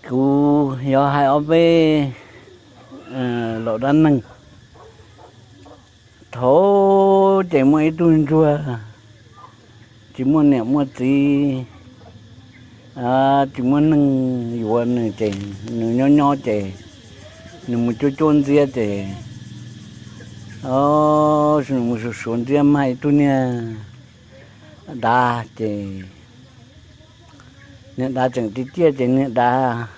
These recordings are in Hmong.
Kuv yuav hais ob peb laus dab neeg. Thaum ces muaj ib tug ntsuag tsis muaj niam muaj txiv, tsis muaj neeg yuav nws ces nws nyob nyob ces nws mus cuab cuab ntxiab ces nws mus suav suav ntxiab mag ib tug niag dav ces niag dav tseem tiag tiag ces niag dav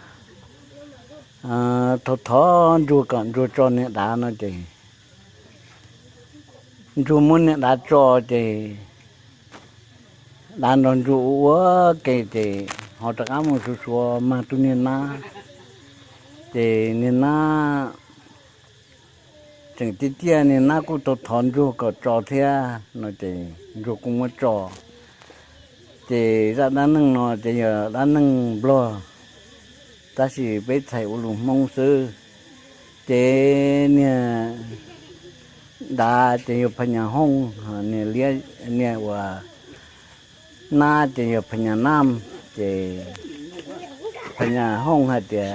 thov thov ntsuag kom ntsuag tso niag dav no ces ntsuag muab niag dav tso ces dav nrog ntsuag ua ua ke ces ho rov qab mus suav suav mag tug niag nab. Ces niag nab tseem tiag tiag niag nab kuj tau thov ntsuag kom tso thiab no ces ntsuag kuj muab tso. Ces zaj dab neeg no ces yog dab neeg nplog, tab sis peb txhais ua lus Hmoob xwb. Ces niag dav ces yog Phas Nyas Hooj, niag liab, niag uas nab ces yog Phas Nyas Naj. Ces Phas Nyas Hooj hais tias,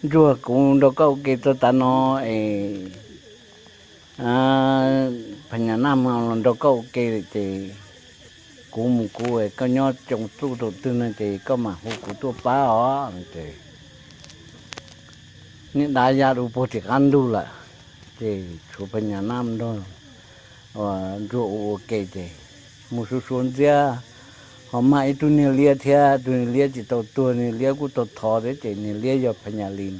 ntsuag, kuv nrog koj ua ke txog tav no es Phas Nyas Naj los nrog koj ua ke ces kuv mus kuv, koj nyob tsoo txuj thaum twg no ces koj mam hu kuv tuaj pab os. Ces niag dav ya rau puag tim qab ntug lawm, ces tshuav Phas Nyas Naj nrog ntsuag ua ua ke ces mus suav suav ntxiab, ho mag ib tug niag liab thiab, tus niag liab tsis tau tuag, niag liab kuj tau thov thiab ces niag liab yog Phas Nyas Lis.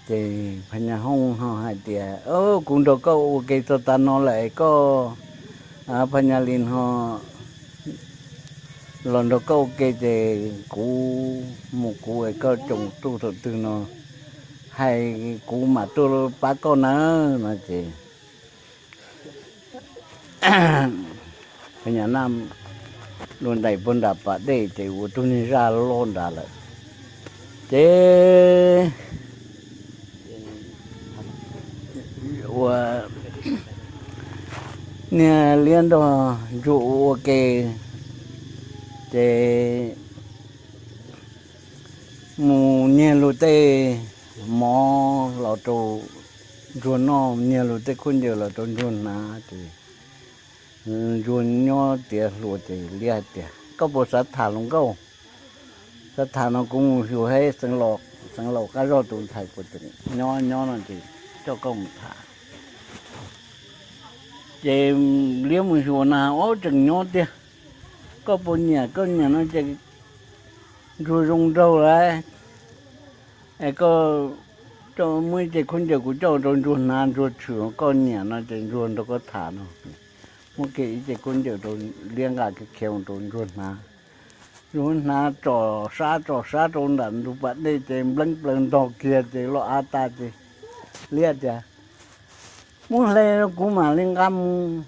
Ces Phas Nyas Hooj ho hais tias, kuv nrog koj ua ke txog tav no lawm es koj, Phas Nyas Lis ho los nrog koj ua ke ces kuv mus kuv es koj tsoo txuj thaum twg no hais kuv mam tuaj pab koj nawb no ces Phas Nyas Naj dua ntais puag nram pas dej ces ua tug niag zaj loj nrad lawm. Ces ua niag liab nrog ntsuag ua ua ke ces mus nyiag luag tej mov los rau ntsuag noj, nyiag luag tej khaub ncaws los rau ntsuag hnav ces ntsuag nyob tiav hluas ces liab hais tias, koj puas xav tham hluas nkauj? Xav tham no kuv mus xyuas saib Xeev Laus, Xeev Laus qab zog tus ntxhais puas tseem nyob, nyob no ces coj koj mus tham. Ces liab mus xyuas na, ob, tseem nyob tiag. Koj puas nyiam? Koj nyiam no ces ntsuag zoo nraug lawm es koj coj muab ib ce khaub ncaws kuv coj rau ntsuag hnav, ntsuag tshwm, koj nyiam no ces ntsuag nrog koj tham no. Muab kiag ib ce khaub ncaws rau, liab nqa kiag khiav mus rau ntsuag hnav. Ntsuag hnav tsom sab tsom sab rau nram ntug pas dej ces npleeb plaws ntog kiag ces loj av tas ces liab tias, muab hle kuv mam li nqa mus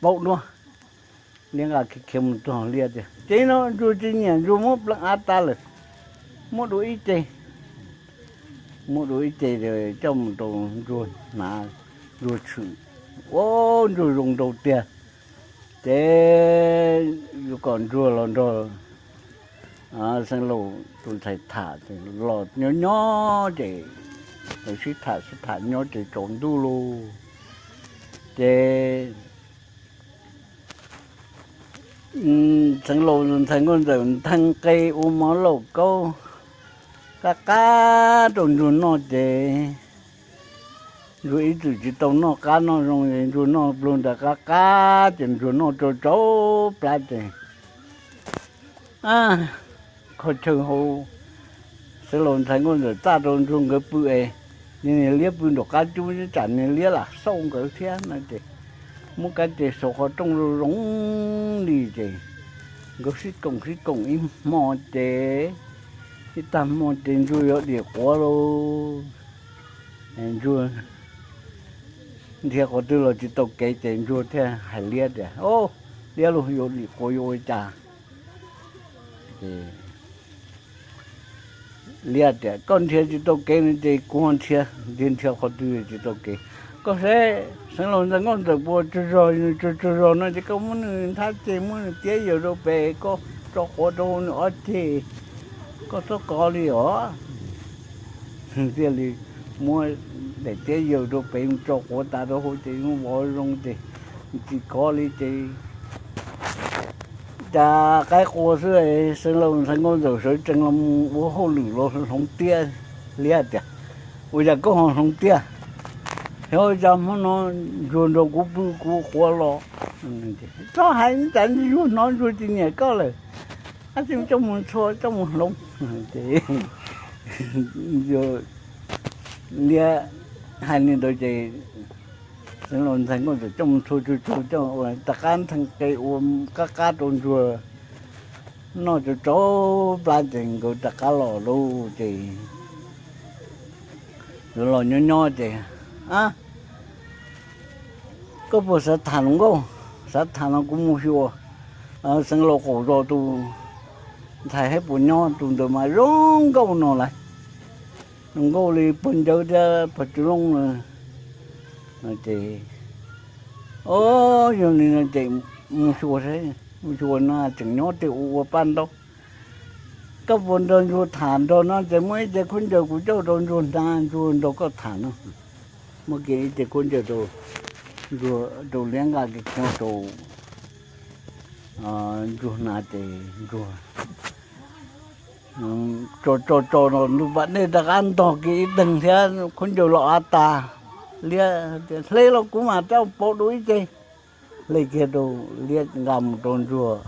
pauv dua. Liab nqa khiav khiav mus txog, liab tias, ces no ntsuag tsis nyiam, ntsuag muab pleev av tas lawm, muab dua ib ce. Muab dua ib ce coj mus rau ntsuag hnav, ntsuag tshwm, ua ntsuag zoo nraug tiag. Ces yuav kom ntsuag los nrog Xeev Laus tus ntxhais tham, los nyob nyob ces sib tham sib tham nyob ces tsaus ntuj lauj. Ces Xeev Laus tus ntxhais Nkauj Ntxawm nthee qe ua mov lauj kaub qab qab rau ntsuag noj ces ntsuag ib txwm tsis tau noj qab noj zoo ces ntsuag noj pluag nram qab qab ces ntsuag noj tsau tsau plab ces kho chaw hauv, Xeev Laus ntxhais Nkauj Ntxawm txaj rau ntsuag nkawd pw es niag liab pw nraum qab cub, tsam niag liab lam xauj nkawd thiab no ces muab kab ces xauv qhov rooj zoo zoo li ces nkawd sib koom sib koom ib hmo ces ib tag hmo ces ntsuag yuav dim quav lauj. Ntsuag nrhiav qhov twg los tsis tau kev ces ntsuag thiaj hais liab tias, o, liab lauj, yuav dim quav yuav ua cas? Liab tias, koj nrhiav tsis tau kev no ces kuv ho nrhiav, nrhiav nrhiav qhov twg tsis tau kev. Koj saib Xeev Laus ntxhais Nkauj Ntxawm puas tsaug zog, nws tsaug tsaug zog no ces koj muab nws nthab ceg, muab nws tiab yaws rau pem, koj tso quav rau hauv nws ob ceg, koj txhob kov li os. Thiaj li muab daim tiab yaws rau pem, tso quav tas rau hauv ces vov zoo ces tsis kov li ces cas qaib qua xwb, Xeev Laus ntxhais Nkauj Ntxawm sawv tsees los mus ua hauj lwm los hloov tiab. Liab tias, Ua cas koj ho hloov tiab? Xyov cas hmo no ntsuag nrog kuv pw kuv quav los. Txhob hais, cas ntsuag hnov ntsuag tsis nyiam koj lawm. Ab, coj mus txhua, coj mus hloov. Liab hais li ntawd ces Xeev Laus ntxhais Nkauj Ntxawm coj mus txhua tsuag tsuag, coj ua rov qab ntheej qe ua qab qab rau ntsuag noj tsau tsau plab ces nkawd rov qab los lauj. Ces nkawd los nyob nyob ces, A, koj puas xav tham hluas nkauj? Xav tham no kuv mus xyuas Xeev Laus Qaum Zos tus ntxhais saib puas nyob. Tus ntawd mas zoo nkauj no lawm, zoo nkauj li pog Ncawv thiab pog Tswv Looj na. Ces, O, yog li no ces mus xyuas saib, mus xyuas no tseem nyob tej ua ua paj ntaub. Koj puas nrog ntsuag tham nrog no? Ces muaj ib ce khaub ncaws kuv coj rau ntsuag hnav, ntsuag nrog koj tham no. Muab kiag ib ce khaub ncaws rau, rau Liab Nqa Kiv Khiv rau ntsuag hnav ces ntsuag tso tso tso los ntug pas dej rov qab ntog kiag ib teeg thiab khaub ncaws los av tas. Liab tias, Hle los kuv mam rov pauv dua ib ce. Hle kiag rau, Liab nqa mus rau ntsuag,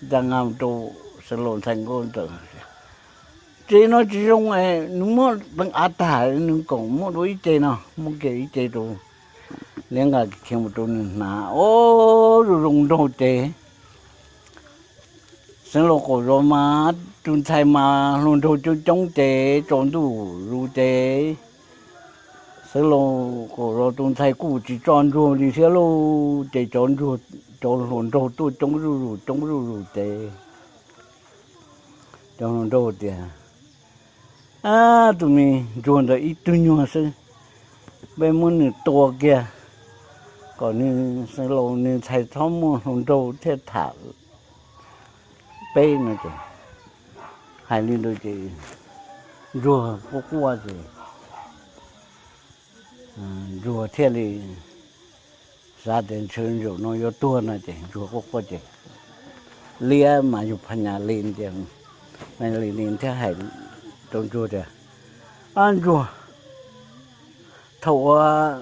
Liab nqa mus rau Xeev Laus ntxhais Nkauj Ntxawm. Tsev no tsis zoo, nws muab peev av tag, nws koom muab dua ib ce no. Muab kiag ib ce rau Liab Nqa Kiv Khiv mus rau nws hnav, o, zoo zoo nraug ces Xeev Laus Qaum Zos mas tus ntxhais mas hluas nraug coob coob ces tsaus ntuj zus ces Xeev Laus Qaum Zos tus ntxhais kuj tsis tso ntsuag li thiab lauj. Ces cov, cov hluas nraug tuaj coob zuj zus coob zuj zus ces cov hluas nraug tias, Ab, tus me ntsuag ntawd ib tug nyuag xwb, peb muab nws tua kiag kom nws, Xeev Laus nws ntxhais txhob muaj hluas nraug thiaj tham peb no ces, hais li ntawd ces ntsuag quaj quaj ces ntsuag thiaj li xav tias ntshe zaum no yuav tuag no ces ntsuag quaj quaj ces Liab mas yog Phas Nyas Lis tias, Phas Nyas Lis thiaj hais rau ntsuag tias, Ab ntsuag, thaum uas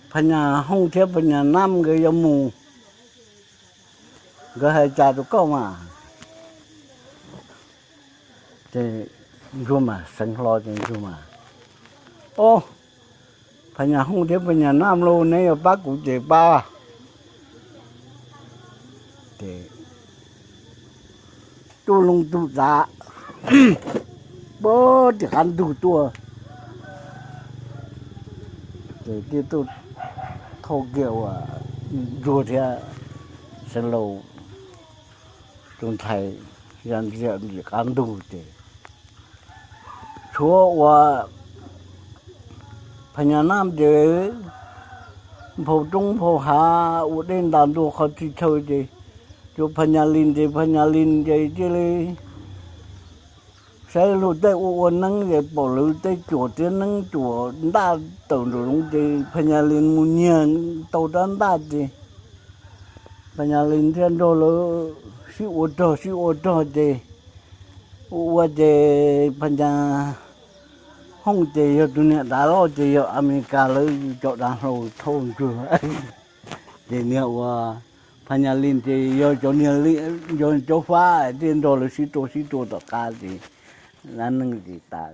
Phas Nyas Hooj thiab Phas Nyas Nab nkawd yuav mus, nkawd hais cas rau koj mas? Ces ntsuag mas seev hlo ces ntsuag mas, Ob, Phas Nyas Hooj thiab Phas Nyas Nab lauj, neb yuav pab kuv ces pab. Ces tuaj loo tus tav, pab tim qab ntug tuaj, ces thiaj tuaj thauj kiag ua ntsuag thiab Xeev Laus tus ntxhais ya ntxias tim qab ntug ces tshuav ua Phas Nyas Nab ces nphau roob nphau hav ua dej ntas ntua qhov txhia chaw ces tshuav Phas Nyas Lis ces Phas Nyas Lis ces cia li saib luag tej ua ua neeb ces pom lawv tej cuam tiab neeb cuam ntaj tawm nraum zoov ces Phas Nyas Lis mus nyiag tau rab ntaj ces Phas Nyas Lis thiaj nrog lawv sib ua rog sib ua rog ces ua ua ces Phas Nyas Hooj ces yog tus niag dav loj ces yog Amelikas lawv cov dav hlau thauj ntsuag. Ces niag ua Phas Nyas Lis ces yog cov niag, yog cov fab thiaj nrog lawv sib tua sib tua tom qab ces dab neeg ces tas.